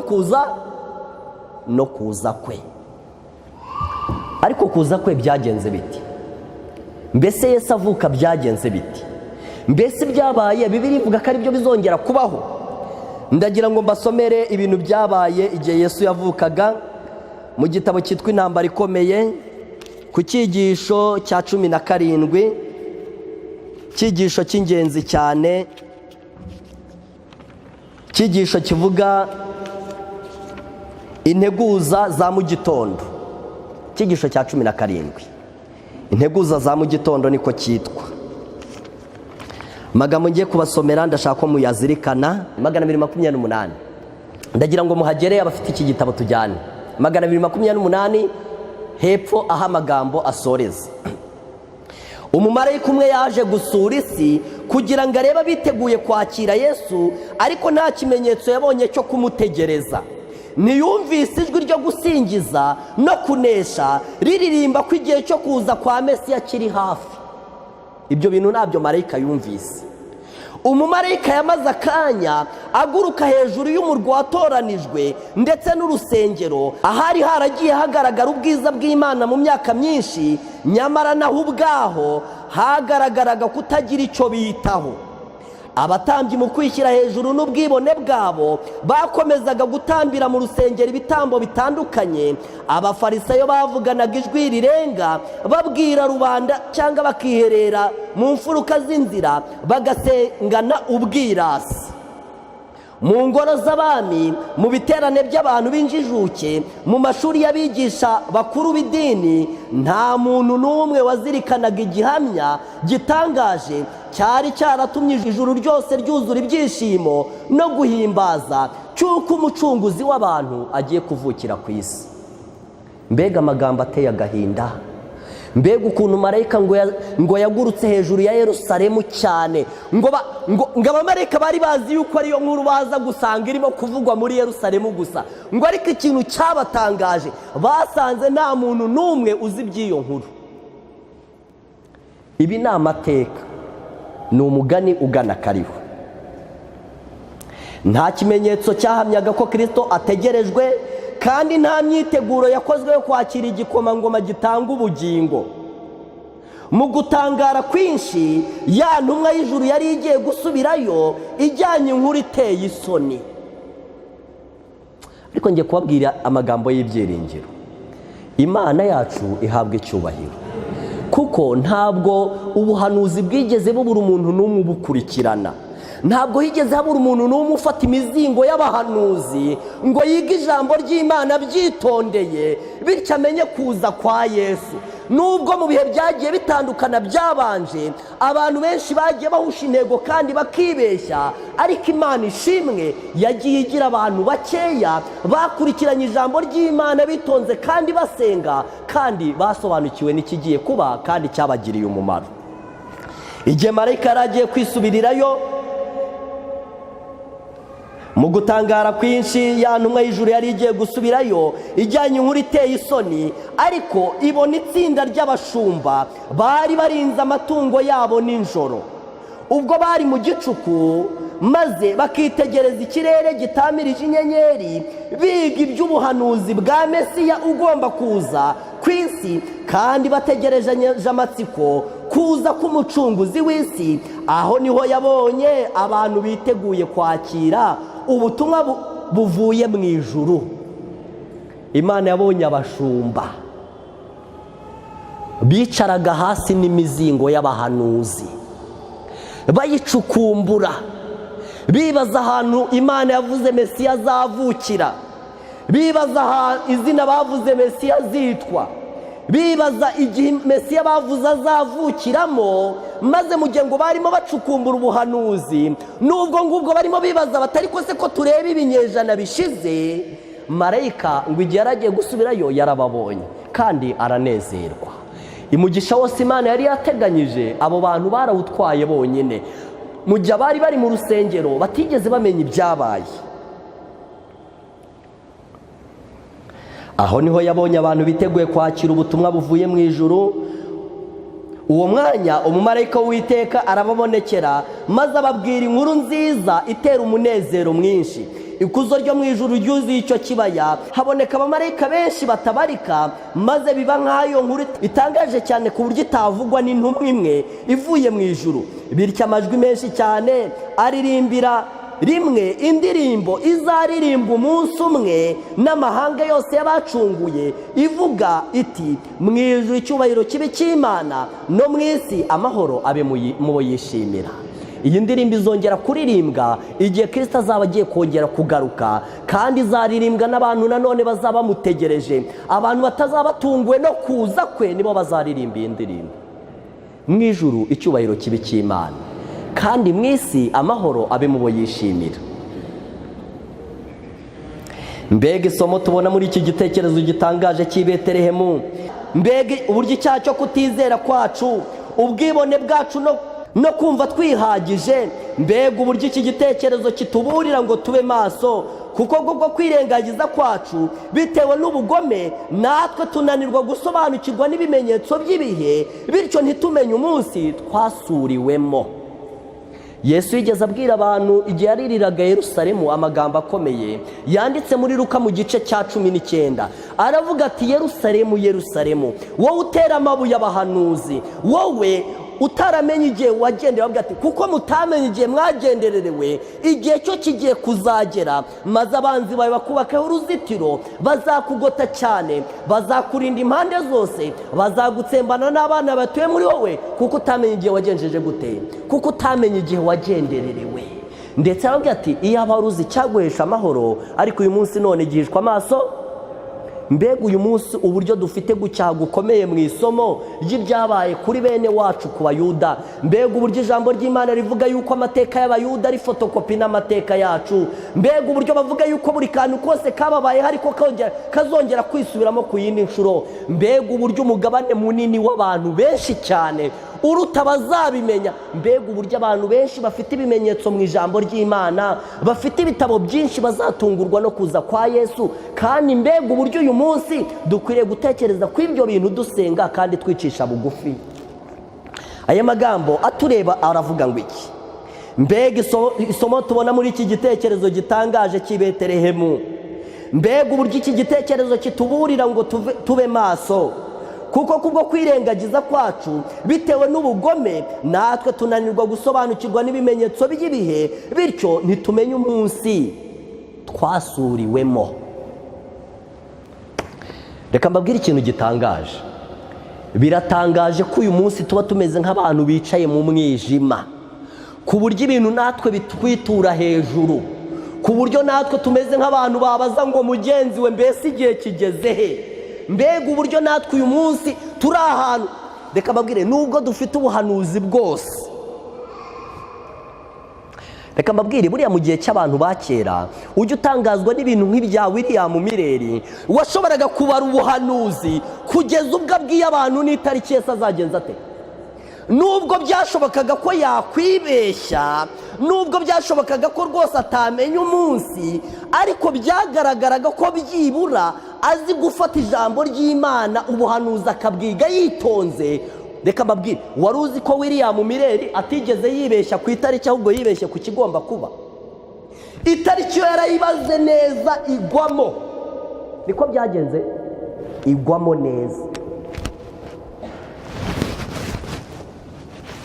no kuza kwe. Ariko kuza kwe byagenze biti? Mbese Yesu avuka byagenze biti? Mbese ibyabaye, Bibiliya ivuga ko aribyo bizongera kubaho? Ndagira ngo mbasomere ibintu byabaye igihe Yesu yavukaga mu gitabo cyitwa Intambara Ikomeye, ku cyigisho cya 17, icyigisho cy'ingenzi cyane, icyigisho kivuga integuza za mu gitondo. Icyigisho cya 17, integuza za mu gitondo, niko cyitwa. Amagambo ngiye kubasomera ndashaka ko muyazirikana. 228, ndagira ngo muhagere. Abafite iki gitabo tujyane 228 hepfo aho amagambo asoreza. Umumarayika umwe yaje gusura isi kugira ngo arebe abiteguye kwakira Yesu, ariko nta kimenyetso yabonye cyo kumutegereza. Ntiyumvise ijwi ryo gusingiza no kunesha riririmba ko igihe cyo kuza kwa Mesiya kiri hafi. Ibyo bintu ntabyo marayika yumvise. Umumarayika yamaze akanya aguruka hejuru y'umurwa watoranijwe ndetse n'urusengero, ahari haragiye hagaragara ubwiza bw'Imana mu myaka myinshi. Nyamara naho ubwaho hagaragaraga kutagira icyo bitaho. Abatambyi, mu kwishyira hejuru n'ubwibone bwabo, bakomezaga gutambira mu rusengero ibitambo bitandukanye. Abafarisayo bavuganaga ijwi rirenga babwira rubanda, cyangwa bakiherera mu mfuruka z'inzira bagasengana ubwirasi. Mu ngoro z'abami, mu biterane by'abantu b'injijuke, mu mashuri y'abigisha bakuru b'idini, nta muntu n'umwe wazirikanaga igihamya gitangaje cyari cyaratumye ijuru ryose ryuzura ibyishimo no guhimbaza, cy'uko Umucunguzi w'abantu agiye kuvukira ku isi. Mbega amagambo ateye agahinda! Mbega ukuntu marayika ngo yagurutse hejuru ya Yerusalemu cyane, ngo abamarayika bari bazi yuko ariyo nkuru baza gusanga irimo kuvugwa muri Yerusalemu gusa, ngo ariko ikintu cyabatangaje, basanze nta muntu n'umwe uzi iby'iyo nkuru. Ibi ni amateka, ni umugani ugana kariho. Nta kimenyetso cyahamyaga ko Kirisito ategerejwe, kandi nta myiteguro yakozwe yo kwakira igikomangoma gitanga ubugingo. Mu gutangara kwinshi, ya ntumwa y'ijuru yari igiye gusubirayo ijyanye inkuru iteye isoni. Ariko ngiye kubabwira amagambo y'ibyiringiro. Imana yacu ihabwa icyubahiro, kuko ntabwo ubuhanuzi bwigeze bubura umuntu n'umwe ubukurikirana. Ntabwo higeze habura umuntu n'umwe ufata imizingo y'abahanuzi ngo yige ijambo ry'Imana byitondeye, bityo amenye kuza kwa Yesu. Nubwo mu bihe byagiye bitandukana byabanje abantu benshi bagiye bahusha intego kandi bakibeshya, ariko Imana ishimwe yagiye igira abantu bakeya bakurikiranye ijambo ry'Imana bitonze kandi basenga, kandi basobanukiwe n'ikigiye kuba kandi cyabagiriye umumaro. Igihe marayika yari agiye kwisubirirayo mu gutangara kwinshi, ya ntumwa y'ijuru yari igiye gusubirayo ijyanye inkuru iteye isoni, ariko ibona itsinda ry'abashumba bari barinze amatungo yabo nijoro. Ubwo bari mu gicuku, maze bakitegereza ikirere gitamirije inyenyeri, biga iby'ubuhanuzi bwa Mesiya ugomba kuza ku isi, kandi bategereje amatsiko kuza k'umucunguzi w'isi. Aho niho yabonye abantu biteguye kwakira ubutumwa buvuye mu ijuru. Imana yabonye abashumba bicaraga hasi n'imizingo y'abahanuzi, bayicukumbura, bibaza ahantu Imana yavuze Mesiya azavukira, bibaza izina bavuze Mesiya azitwa, bibaza igihe Mesiya bavuze azavukiramo. Maze mu gihe ngo barimo bacukumbura ubuhanuzi, n'ubwo ngubwo barimo bibaza batari ko se ko tureba ibinyejana bishize, marayika ngo igihe yari agiye gusubirayo yarababonye kandi aranezerwa. Imugisha wose Imana yari yateganyije, abo bantu barawutwaye bonyine, mu gihe abari bari mu rusengero batigeze bamenya ibyabaye. Aho niho yabonye abantu biteguye kwakira ubutumwa buvuye mu ijuru. Uwo mwanya umumarayika w'Uwiteka arababonekera, maze ababwira inkuru nziza itera umunezero mwinshi. Ikuzo ryo mu ijuru ryuzuye icyo kibaya, haboneka abamarayika benshi batabarika, maze biba nk'ayo nkuru itangaje cyane ku buryo itavugwa n'intumwa imwe ivuye mu ijuru. Bityo amajwi menshi cyane aririmbira rimwe indirimbo izaririmbwa umunsi umwe n'amahanga yose y'abacunguye, ivuga iti: mu ijuru icyubahiro kibe cy'Imana, no mu isi amahoro abe mu bo yishimira. Iyi ndirimbo izongera kuririmbwa igihe Kirisito azaba agiye kongera kugaruka, kandi izaririmbwa n'abantu nanone bazaba bamutegereje. Abantu batazaba batunguwe no kuza kwe nibo bazaririmba iyi ndirimbo. Mu ijuru icyubahiro kibe cy'Imana, kandi mu isi amahoro abe mu bo yishimira. Mbega isomo tubona muri iki gitekerezo gitangaje cy'i Betelehemu! Mbega uburyo icyaha cyo kutizera kwacu, ubwibone bwacu no kumva twihagije! Mbega uburyo iki gitekerezo kituburira ngo tube maso, kuko kubwo kwirengagiza kwacu bitewe n'ubugome, natwe tunanirwa gusobanukirwa n'ibimenyetso by'ibihe, bityo ntitumenye umunsi twasuriwemo. Yesu yigeze abwira abantu igihe yaririraga Yerusalemu amagambo akomeye yanditse muri Luka mu gice cya 19. Aravuga ati: Yerusalemu, Yerusalemu, wowe utera amabuye abahanuzi, wowe utaramenye igihe wagendeye. Bavuga ati: kuko mutamenye igihe mwagendererewe, igihe cyo kigiye kuzagera, maze abanzi bawe bakubakaho uruzitiro, bazakugota cyane, bazakurinda impande zose, bazagutsembana n'abana batuye muri wowe, kuko utamenye igihe wagenjeje gute, kuko utamenye igihe wagendererewe. Ndetse aravuga ati: iyaba wari uzi icyaguhesha amahoro, ariko uyu munsi none gihishwa amaso. Mbega uyu munsi uburyo dufite gucyaha gukomeye mu isomo ry'ibyabaye kuri bene wacu ku Bayuda! Mbega uburyo ijambo ry'Imana rivuga yuko amateka y'Abayuda ari fotokopi n'amateka yacu! Mbega uburyo bavuga yuko buri kantu kose kababayeho ariko kazongera kwisubiramo ku yindi nshuro! Mbega uburyo umugabane munini w'abantu benshi cyane uruta bazabimenya! Mbega uburyo abantu benshi bafite ibimenyetso mu ijambo ry'Imana, bafite ibitabo byinshi, bazatungurwa no kuza kwa Yesu! Kandi mbega uburyo uyu munsi dukwiriye gutekereza ku ibyo bintu dusenga kandi twicisha bugufi. Aya magambo atureba aravuga ngo iki? Mbega isomo tubona muri iki gitekerezo gitangaje cy'i Betelehemu! Mbega uburyo iki gitekerezo kituburira ngo tube maso, kuko kubwo kwirengagiza kwacu bitewe n'ubugome, natwe tunanirwa gusobanukirwa n'ibimenyetso by'ibihe, bityo ntitumenye umunsi twasuriwemo. Reka mbabwire ikintu gitangaje. Biratangaje ko uyu munsi tuba tumeze nk'abantu bicaye mu mwijima, ku buryo ibintu natwe bitwitura hejuru, ku buryo natwe tumeze nk'abantu babaza ngo mugenzi we mbese igihe kigeze he? Mbega uburyo natwe uyu munsi turi ahantu. Reka mbabwire, nubwo dufite ubuhanuzi bwose, reka mbabwire, buriya mu gihe cy'abantu ba kera ujya utangazwa n'ibintu nk'ibya William Miller washoboraga kubara ubuhanuzi kugeza ubwo abwiye abantu n'itariki Yesu azagenza ate. Nubwo byashobokaga ko yakwibeshya, nubwo byashobokaga ko rwose atamenya umunsi, ariko byagaragaraga ko byibura azi gufata ijambo ry'Imana, ubuhanuzi akabwiga yitonze. Reka mbabwire, wari uzi ko William Miller atigeze yibeshya ku itariki, ahubwo yibeshye ku kigomba kuba? Itariki yo yarayibaze neza igwamo, niko byagenze, igwamo neza.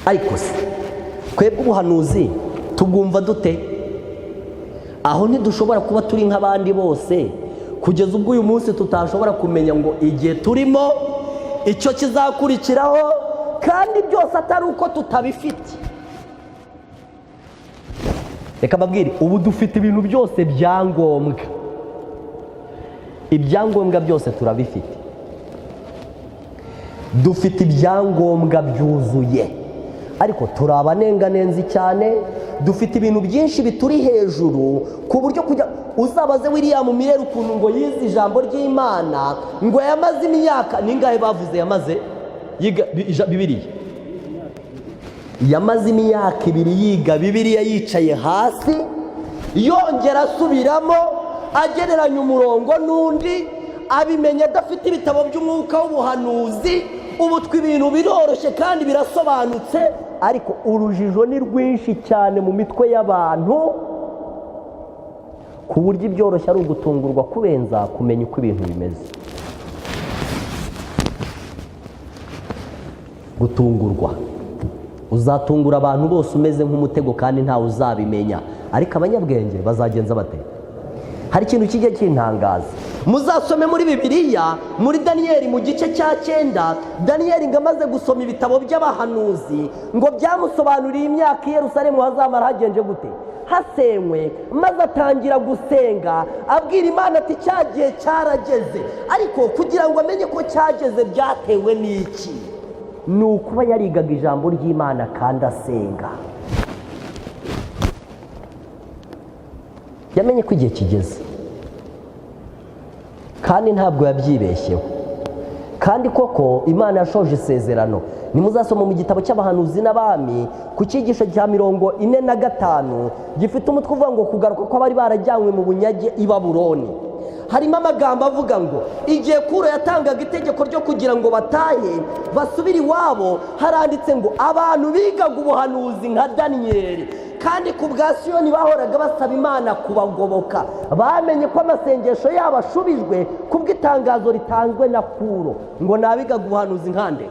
Ariko se twebwe ubuhanuzi tubwumva dute? Aho ntidushobora kuba turi nk'abandi bose kugeza ubwo uyu munsi tutashobora kumenya ngo igihe turimo icyo kizakurikiraho, kandi byose atari uko tutabifite. Reka mbabwire, ubu dufite ibintu byose byangombwa, ibyangombwa byose turabifite, dufite ibyangombwa byuzuye, ariko turi abanenganenzi cyane, dufite ibintu byinshi bituri hejuru ku buryo kujya uzabaze William Miller ukuntu ngo yize ijambo ry'Imana, ngo yamaze imyaka ningahe bavuze yamaze yiga Bibiliya? Yamaze imyaka 2 yiga Bibiliya, yicaye hasi yongera asubiramo, agereranya umurongo n'undi, abimenya adafite ibitabo by'umwuka w'ubuhanuzi. Ubu twe ibintu biroroshye kandi birasobanutse, ariko urujijo ni rwinshi cyane mu mitwe y'abantu, ku buryo ibyoroshye ari ugutungurwa kubenza kumenya uko ibintu bimeze. Gutungurwa, uzatungura abantu bose umeze nk'umutego kandi ntawe uzabimenya, ariko abanyabwenge bazagenza bate? Hari ikintu kijya kintangaza, muzasome muri Bibiliya muri Daniyeli mu gice cya 9. Daniyeli ngo amaze gusoma ibitabo by'abahanuzi ngo byamusobanuriye imyaka i Yerusalemu hazamara hagenje gute, hasenywe, maze atangira gusenga abwira Imana ati cya gihe cyarageze. Ariko kugira ngo amenye ko cyageze byatewe n'iki? Ni ukuba yarigaga ijambo ry'Imana kandi asenga. Yamenye ko igihe kigeze, kandi ntabwo yabyibeshyeho, kandi koko Imana yashoje isezerano. Nimuzasoma mu gitabo cy'abahanuzi n'abami ku cyigisho cya 45 gifite umutwe uvuga ngo kugaruka kw'abari barajyanywe mu bunyage i Babuloni, harimo amagambo avuga ngo igihe Kuro yatangaga itegeko ryo kugira ngo batahe basubire iwabo, haranditse ngo abantu bigaga ubuhanuzi nka Daniyeli, kandi ku bwa Siyoni bahoraga basaba Imana kubagoboka, bamenye ko amasengesho yabo ashubijwe kubw'itangazo ritanzwe na Kuro. Ngo nabigaga ubuhanuzi nkande?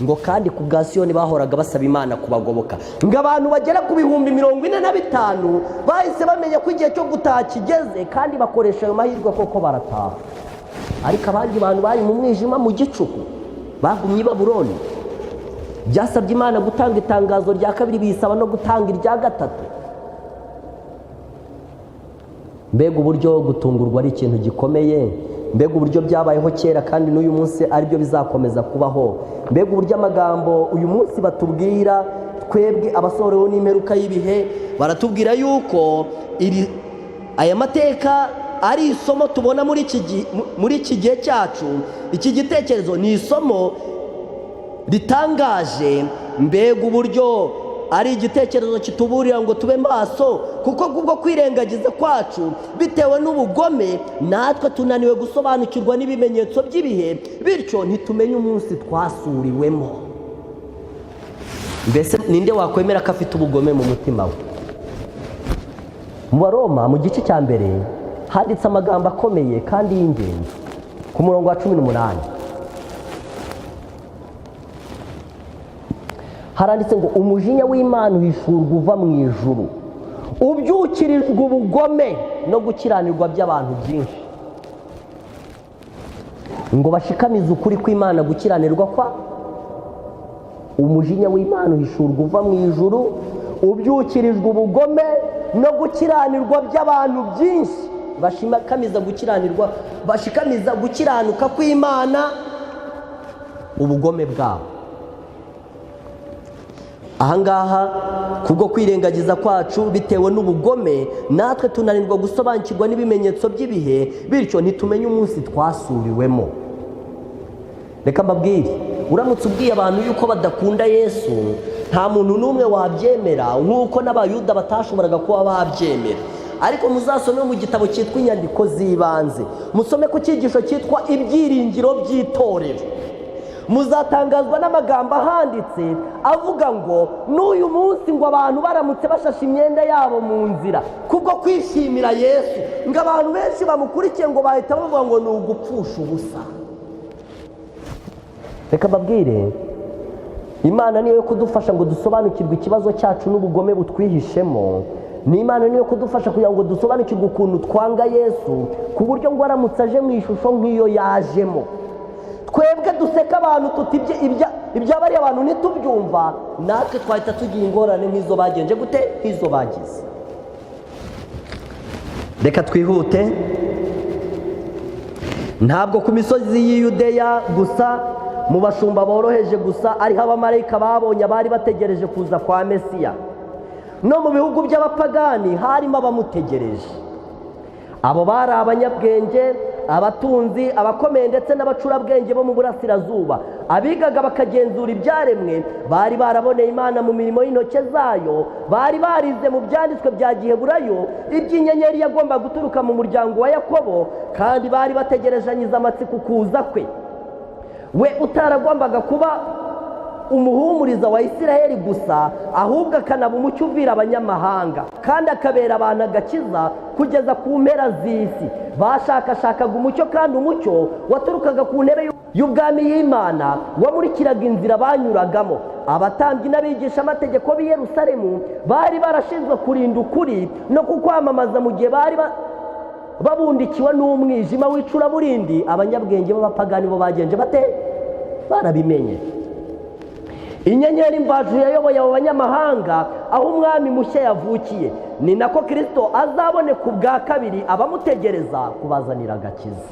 Ngo kandi ku bwa Siyoni bahoraga basaba Imana kubagoboka. Ngo abantu bagera ku 45,000 bahise bamenya ko igihe cyo gutaha kigeze, kandi bakoresha ayo mahirwe koko barataha. Ariko abandi bantu bari mu mwijima mu gicuku bagumye i Babuloni. Byasabye Imana gutanga itangazo rya kabiri, bisaba no gutanga irya gatatu. Mbega uburyo gutungurwa ari ikintu gikomeye, mbega uburyo byabayeho kera kandi n'uyu munsi aribyo bizakomeza kubaho, mbega uburyo amagambo uyu munsi batubwira twebwe abasohorewe n'imperuka y'ibihe, baratubwira yuko aya mateka ari isomo tubona muri iki gihe cyacu. Iki gitekerezo ni isomo ritangaje, mbega uburyo ari igitekerezo kituburira ngo tube maso, kuko kubwo kwirengagiza kwacu bitewe n'ubugome natwe tunaniwe gusobanukirwa n'ibimenyetso by'ibihe, bityo ntitumenye umunsi twasuriwemo. Mbese ninde wakwemera ko afite ubugome mu mutima we? Mu Baroma mu gice cya 1 handitse amagambo akomeye kandi y'ingenzi ku murongo wa 18. Haranditse ngo umujinya w'Imana uhishurwa uva mu ijuru, ubyukirijwe ubugome no gukiranirwa by'abantu byinshi. Ngo bashikamize ukuri kw'Imana gukiranirwa kwa umujinya w'Imana uhishurwa uva mu ijuru, ubyukirijwe ubugome no gukiranirwa by'abantu byinshi. Bashikamiza gukiranirwa, bashikamiza gukiranuka kw'Imana ubugome bwabo. Ahangaha kubwo kwirengagiza kwacu bitewe n'ubugome, natwe tunanirwa gusobanukirwa n'ibimenyetso by'ibihe, bityo ntitumenye umunsi twasuriwemo. Reka mbabwire, uramutse ubwiye abantu yuko badakunda Yesu, nta muntu n'umwe wabyemera, nk'uko n'Abayuda batashoboraga kuba babyemera. Ariko muzasome mu gitabo cyitwa Inyandiko z'Ibanze, musome ku cyigisho cyitwa Ibyiringiro by'Itorero, muzatangazwa n'amagambo ahanditse avuga ngo n'uyu munsi ngo abantu baramutse bashashe imyenda yabo mu nzira kubwo kwishimira Yesu, ngo abantu benshi bamukurikiye ngo bahita bavuga ngo ni ugupfusha ubusa. Reka mbabwire, Imana niyo yo kudufasha ngo dusobanukirwe ikibazo cyacu n'ubugome butwihishemo. Ni Imana niyo kudufasha kugira ngo dusobanukirwe ukuntu twanga Yesu, ku buryo ngo aramutse aje mu ishusho nk'iyo yajemo, twebwe duseka abantu tuti ibyabariye abantu ntitubyumva, natwe twahita tugira ingorane nk'izo bagenje gute, nk'izo bagize. Reka twihute. Ntabwo ku misozi y'i Yudeya gusa, mu bashumba boroheje gusa, ariho abamarayika babonye abari bategereje kuza kwa Mesiya. No mu bihugu by'abapagani harimo abamutegereje. Abo bari abanyabwenge, abatunzi, abakomeye ndetse n'abacurabwenge bo mu burasirazuba, abigaga bakagenzura ibyaremwe, bari baraboneye Imana mu mirimo y'intoke zayo, bari barize mu byanditswe bya giheburayo iby'inyenyeri yagomba guturuka mu muryango wa Yakobo, kandi bari bategerezanyije amatsiko kuza kwe, we utaragombaga kuba umuhumuriza wa Isiraheli gusa, ahubwo akanaba umucyo uvira abanyamahanga, kandi akabera abantu agakiza kugeza ku mpera z'isi. Bashakashakaga umucyo, kandi umucyo waturukaga ku ntebe y'ubwami y'Imana wamurikiraga inzira banyuragamo. Abatambyi n'abigishamategeko b'i Yerusalemu bari barashinzwe kurinda ukuri no kukwamamaza mu gihe bari babundikiwe n'umwijima w'icuraburindi. Abanyabwenge b'abapagani bo bagenje bate? Barabimenye. Inyenyeri mvajuru yayoboye abo banyamahanga aho umwami mushya yavukiye. Ni nako Kirisito azaboneka ubwa kabiri abamutegereza kubazanira agakiza.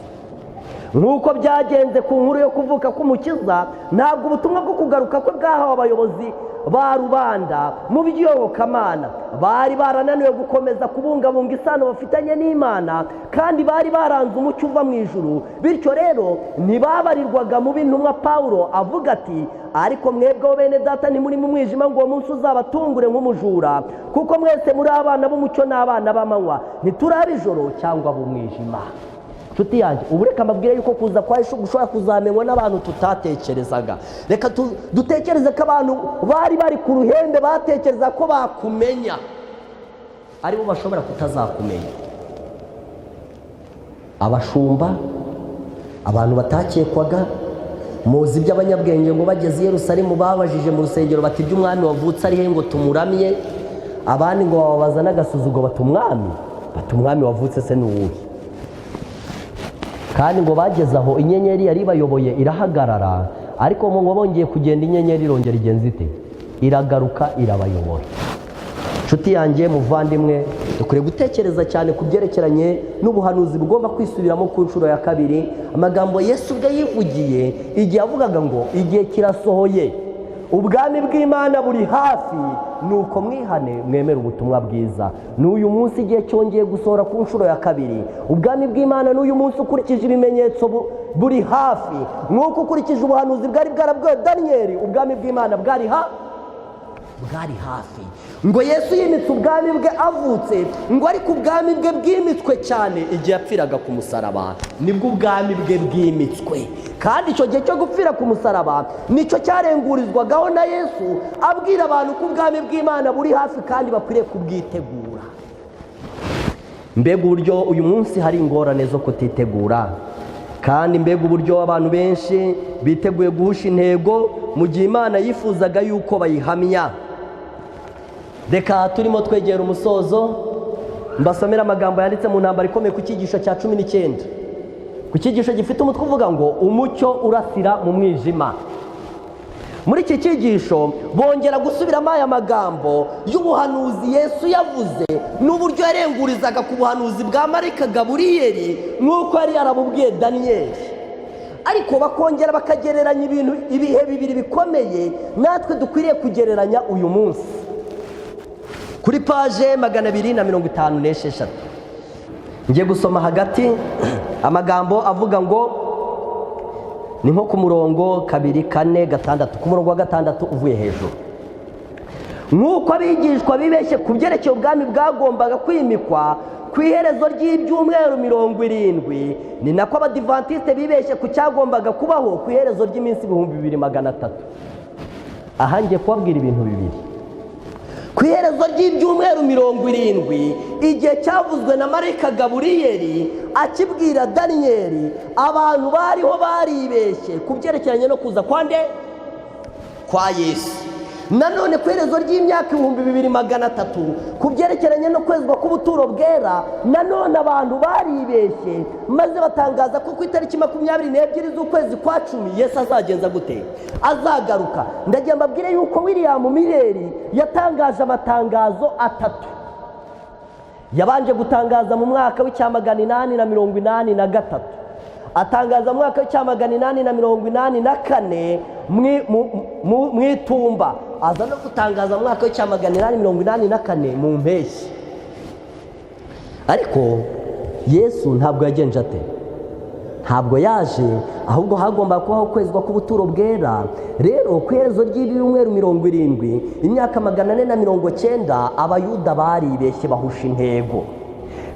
Nk'uko byagenze ku nkuru yo kuvuka k'Umukiza, ntabwo ubutumwa bwo kugaruka kwe bwahawe abayobozi ba rubanda mu by'iyobokamana. Bari barananiwe gukomeza kubungabunga isano bafitanye n'Imana, kandi bari baranze umucyo uva mu ijuru. Bityo rero ntibabarirwaga mu b'intumwa Pawulo avuga ati: "Ariko mwebweho bene data, ntimuri mu mwijima ngo uwo munsi uzabatungure nk'umujura, kuko mwese muri abana b'umucyo n'abana b'amanywa, ntituri ijoro cyangwa b'umwijima." Nshuti yanjye, ubu reka mbabwire yuko kuza kwa Yesu gushobora kuzamenywa n'abantu tutatekerezaga. Reka dutekereze ko abantu bari bari ku ruhembe batekereza ko bakumenya, aribo bashobora kutazakumenya. Abashumba, abantu batakekwaga. Muzi iby'abanyabwenge ngo bageze i Yerusalemu babajije mu rusengero bati: "Iby'umwami wavutse ari he ngo tumuramye?" Abandi ngo bababaza n'agasuzuguro bati: "Umwami?" Bati: "Umwami wavutse se ni uwuhe?" Kandi ngo bageze aho, inyenyeri yari ibayoboye irahagarara, ariko ngo bongeye kugenda, inyenyeri irongera igenza ite? Iragaruka, irabayobora. Nshuti yanjye, muvandimwe, dukwiye gutekereza cyane ku byerekeranye n'ubuhanuzi bugomba kwisubiramo ku nshuro ya kabiri, amagambo Yesu ubwe yivugiye igihe yavugaga ngo: "Igihe kirasohoye, ubwami bw'Imana buri hafi, nuko mwihane mwemere ubutumwa bwiza." N'uyu munsi igihe cyongeye gusohora ku nshuro ya kabiri. Ubwami bw'Imana n'uyu munsi, ukurikije ibimenyetso, buri hafi, nk'uko ukurikije ubuhanuzi bwari bwarabwiwe Daniyeli, ubwami bw'Imana bwari hafi. Ngo Yesu yimitse ubwami bwe avutse, ngo ariko ubwami bwe bwimitswe cyane igihe yapfiraga ku musaraba. Nibwo ubwami bwe bwimitswe, kandi icyo gihe cyo gupfira ku musaraba nicyo cyarengurizwagaho na Yesu abwira abantu ko ubwami bw'Imana buri hafi kandi bakwiriye kubwitegura. Mbega uburyo uyu munsi hari ingorane zo kutitegura, kandi mbega uburyo abantu benshi biteguye guhusha intego mu gihe Imana yifuzaga yuko bayihamya! Reka turimo twegera umusozo, mbasomera amagambo yanditse mu Ntambara Ikomeye ku cyigisho cya 19. Ku cyigisho gifite umutwe uvuga ngo umucyo urasira mu mwijima. Muri iki cyigisho bongera gusubiramo aya magambo y'ubuhanuzi Yesu yavuze n'uburyo yarengurizaga ku buhanuzi bwa marayika Gaburiyeli nk'uko yari yarabubwiye Daniyeli, ariko bakongera bakagereranya ibintu, ibihe bibiri bikomeye natwe dukwiriye kugereranya uyu munsi. Kuri paje 256 ngiye gusoma hagati amagambo avuga ngo ni nko ku murongo 2, 4, 6, ku murongo wa 6 uvuye hejuru. Nk'uko abigishwa bibeshye ku byerekeye ubwami bwagombaga kwimikwa ku iherezo ry'ibyumweru 70, ni nako Abadivantisite bibeshye ku cyagombaga kubaho ku iherezo ry'iminsi 2300. Aha ngiye kubabwira ibintu bibiri. Ku iherezo ry'ibyumweru 70, igihe cyavuzwe na marayika Gaburiyeli akibwira Daniyeli, abantu bariho baribeshye ku byerekeranye no kuza kwa nde? Kwa Yesu. Nanone ku iherezo ry'imyaka 2300, ku byerekeranye no kwezwa k'ubuturo bwera, nanone abantu baribeshye maze batangaza ko ku itariki 22 z'ukwezi kwa 10 Yesu azagenza gute? Azagaruka. Ndagira mbabwire yuko William Miller yatangaje amatangazo atatu. Yabanje gutangaza mu mwaka w'1883, atangaza mu mwaka w'1884 mu itumba, aza no gutangaza mu mwaka w'1884 mu mpeshyi. Ariko Yesu ntabwo yagenje ate? Ntabwo yaje, ahubwo hagomba kubaho kwezwa k'ubuturo bwera. Rero ku iherezo ry'ibyumweru 70, imyaka 490, Abayuda baribeshye bahusha intego.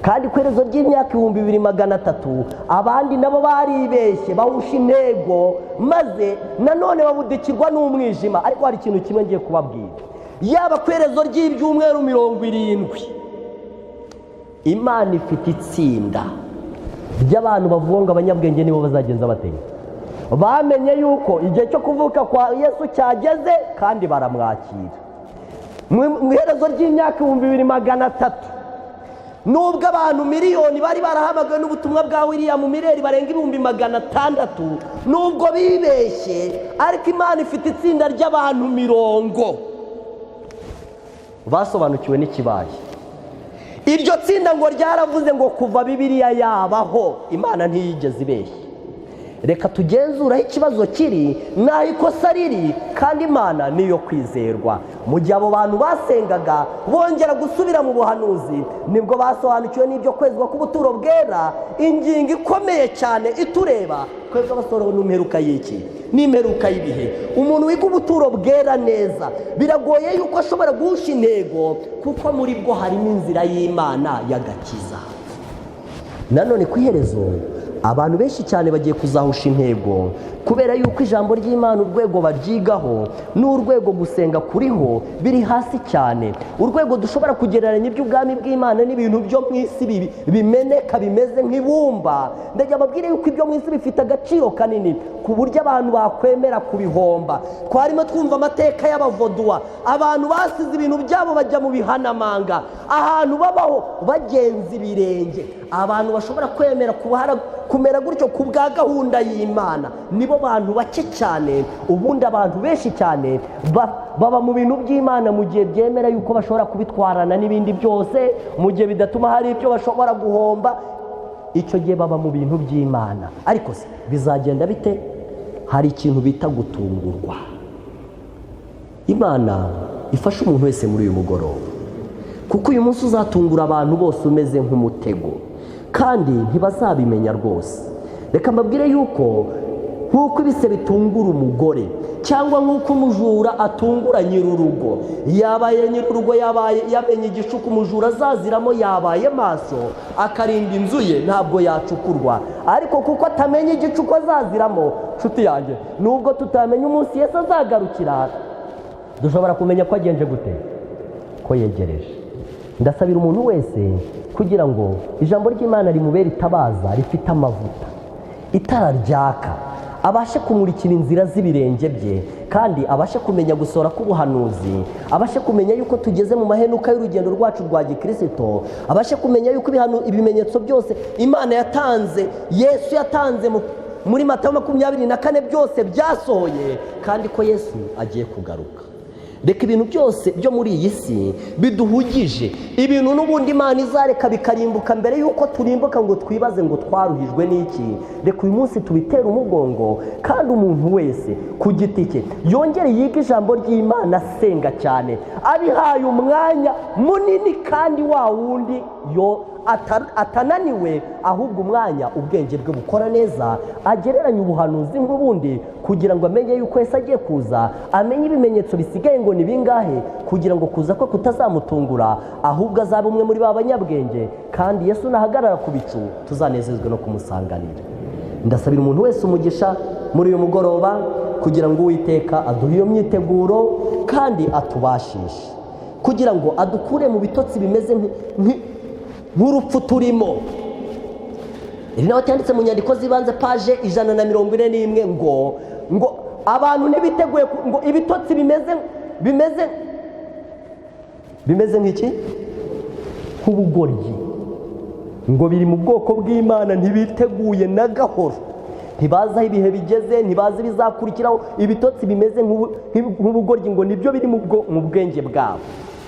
Kandi ku iherezo ry'imyaka 2300, abandi nabo baribeshye bahusha intego, maze nanone babudikirwa n'umwijima. Ariko hari ikintu kimwe ngiye kubabwira: yaba ku iherezo ry'ibyumweru 70, Imana ifite itsinda ry'abantu bavuga ngo abanyabwenge nibo bazagenza bateye, bamenye yuko igihe cyo kuvuka kwa Yesu cyageze kandi baramwakira. Mu iherezo ry'imyaka 2300, nubwo abantu miliyoni bari barahamagawe n'ubutumwa bwa William Miller barenga 600,000, nubwo bibeshye, ariko Imana ifite itsinda ry'abantu 40 basobanukiwe n'ikibaye. Iryo tsinda ngo ryaravuze ngo kuva Bibiliya yabaho, Imana ntiyigeze ibeshya. Reka tugenzure aho ikibazo kiri n'aho ikosa riri, kandi Imana niyo kwizerwa. Mu gihe abo bantu basengaga bongera gusubira mu buhanuzi, nibwo basobanukiwe n'ibyo kwezwa k'ubuturo bwera, ingingo ikomeye cyane itureba twebwe abasore n'imperuka y'iki, n'imperuka y'ibihe. Umuntu wiga ubuturo bwera neza biragoye yuko ashobora guhusha intego, kuko muri bwo harimo inzira y'Imana y'agakiza. Nanone ku iherezo abantu benshi cyane bagiye kuzahusha intego, kubera yuko ijambo ry'Imana urwego baryigaho n'urwego gusenga kuriho biri hasi cyane. Urwego dushobora kugereranya iby'ubwami bw'Imana n'ibintu byo mu isi bimeneka bimeze nk'ibumba. Ndagira mbabwire yuko ibyo mu isi bifite agaciro kanini ku buryo abantu bakwemera kubihomba. Twarimo twumva amateka y'Abavoduwa, abantu basize ibintu byabo bajya mu bihanamanga, ahantu babaho bagenza ibirenge. Abantu bashobora kwemera kumera gutyo ku bwa gahunda y'Imana nibo bantu bake cyane. Ubundi abantu benshi cyane baba mu bintu by'Imana mu gihe byemera yuko bashobora kubitwarana n'ibindi byose, mu gihe bidatuma hari ibyo bashobora guhomba, icyo gihe baba mu bintu by'Imana. Ariko se bizagenda bite? Hari ikintu bita gutungurwa. Imana ifasha umuntu wese muri uyu mugoroba, kuko uyu munsi uzatungura abantu bose umeze nk'umutego, kandi ntibazabimenya rwose. Reka mbabwire yuko nk'uko ibise bitungura umugore, cyangwa nk'uko umujura atungura nyir'urugo, yabaye nyir'urugo yabaye yamenye igicuku umujura azaziramo, yabaye maso akarinda inzu ye, ntabwo yacukurwa. Ariko kuko atamenya igicuku azaziramo, nshuti yanjye, nubwo tutamenya umunsi Yesu azagarukira, dushobora kumenya ko agenje gute, ko yegereje. Ndasabira umuntu wese kugira ngo ijambo ry'Imana rimubere itabaza rifite amavuta, itara ryaka, Abashe kumurikira inzira z'ibirenge bye, kandi abashe kumenya gusohora k'ubuhanuzi, abashe kumenya yuko tugeze mu mahenuka y'urugendo rwacu rwa gikirisito, abashe kumenya yuko ibimenyetso byose Imana yatanze, Yesu yatanze muri Matayo 24 byose byasohoye, kandi ko Yesu agiye kugaruka. Reka ibintu byose byo muri iyi si biduhugije, ibintu n'ubundi Imana izareka bikarimbuka mbere y'uko turimbuka ngo twibaze ngo twaruhijwe n'iki. Reka uyu munsi tubitere umugongo, kandi umuntu wese ku giti cye yongere yige ijambo ry'Imana asenga cyane, abihaye umwanya munini, kandi wa wundi yo atananiwe, ahubwo umwanya ubwenge bwe bukora neza, agereranya ubuhanuzi nk'ubundi kugira ngo amenye yuko Yesu agiye kuza, amenye ibimenyetso bisigaye ngo ni bingahe, kugira ngo kuza kwe kutazamutungura, ahubwo azabe umwe muri ba banyabwenge, kandi Yesu nahagarara ku bicu tuzanezezwe no kumusanganira. Ndasabira umuntu wese umugisha muri uyu mugoroba, kugira ngo Uwiteka aduhe iyo myiteguro kandi atubashishe, kugira ngo adukure mu bitotsi bimeze nk'urupfu turimo. Iri nawe cyanditse mu nyandiko z'ibanze paje 141 ngo abantu ntibiteguye, ngo ibitotsi bimeze nk'iki, nk'ubugoryi, ngo biri mu bwoko bw'Imana, ntibiteguye na gahoro, ntibazi aho ibihe bigeze, ntibazi ibizakurikiraho. Ibitotsi bimeze nk'ubugoryi ngo nibyo biri mu bwenge bwabo.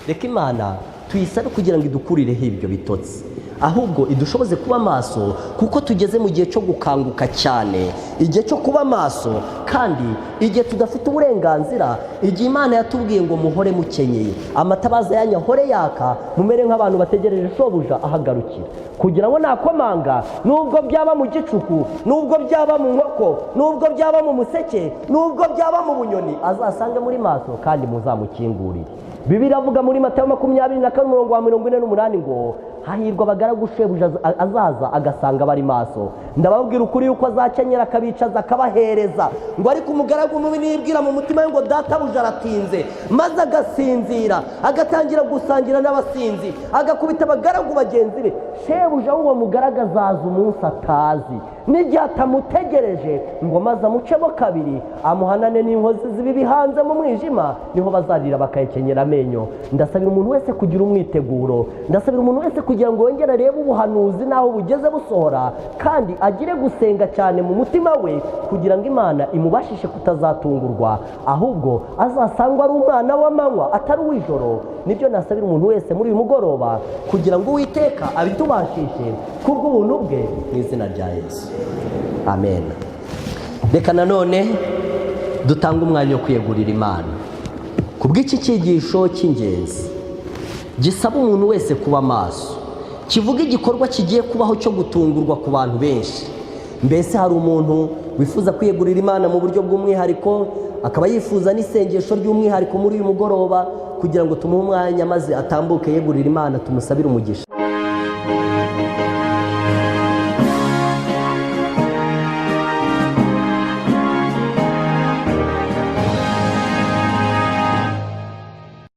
Reka Imana tuyisabe kugira ngo idukurireho ibyo bitotsi, ahubwo idushoboze kuba maso, kuko tugeze mu gihe cyo gukanguka cyane, igihe cyo kuba maso, kandi igihe tudafite uburenganzira, igihe Imana yatubwiye ngo muhore mukenyeye, amatabaza yanyu ahore yaka, mumere nk'abantu bategereje shobuja ahagarukira, kugira ngo nakomanga, nubwo byaba mu gicuku, nubwo byaba mu nkoko, nubwo byaba mu museke, nubwo byaba mu bunyoni, azasange muri maso kandi muzamukingurire. Bibiliya iravuga muri Matayo 24 umurongo wa 48 ngo hahirwa abagaragu shebuja azaza agasanga bari maso. Ndababwira ukuri yuko azakenyera akabicaza akabahereza. Ngo ariko umugaragu mubi nibwira mu mutima we ngo databuja aratinze, maze agasinzira, agatangira gusangira n'abasinzi, agakubita abagaragu bagenzi be, shebuja w'uwo mugaragu azaza umunsi atazi n'igihe atamutegereje, ngo maze amucemo kabiri, amuhanane n'inkozi z'ibibi hanze mu mwijima, niho bazarira bakahekenyera amenyo. Ndasabira umuntu wese kugira umwiteguro, ndasabira umuntu wese kugira ngo yongere arebe ubuhanuzi n'aho bugeze busohora, kandi agire gusenga cyane mu mutima we, kugira ngo Imana imubashishe kutazatungurwa, ahubwo azasangwa ari umwana w'amanywa atari uw'ijoro. Nibyo nasabira umuntu wese muri uyu mugoroba, kugira ngo Uwiteka abitubashishe kubw'ubuntu bwe, mu izina rya Yesu, amen. Reka nanone dutange umwanya wo kwiyegurira Imana kubw'iki cyigisho cy'ingenzi gisaba umuntu wese kuba maso, kivuga igikorwa kigiye kubaho cyo gutungurwa ku bantu benshi. Mbese hari umuntu wifuza kwiyegurira Imana mu buryo bw'umwihariko, akaba yifuza n'isengesho ry'umwihariko muri uyu mugoroba, kugira ngo tumuhe umwanya maze atambuke yegurira Imana, tumusabire umugisha.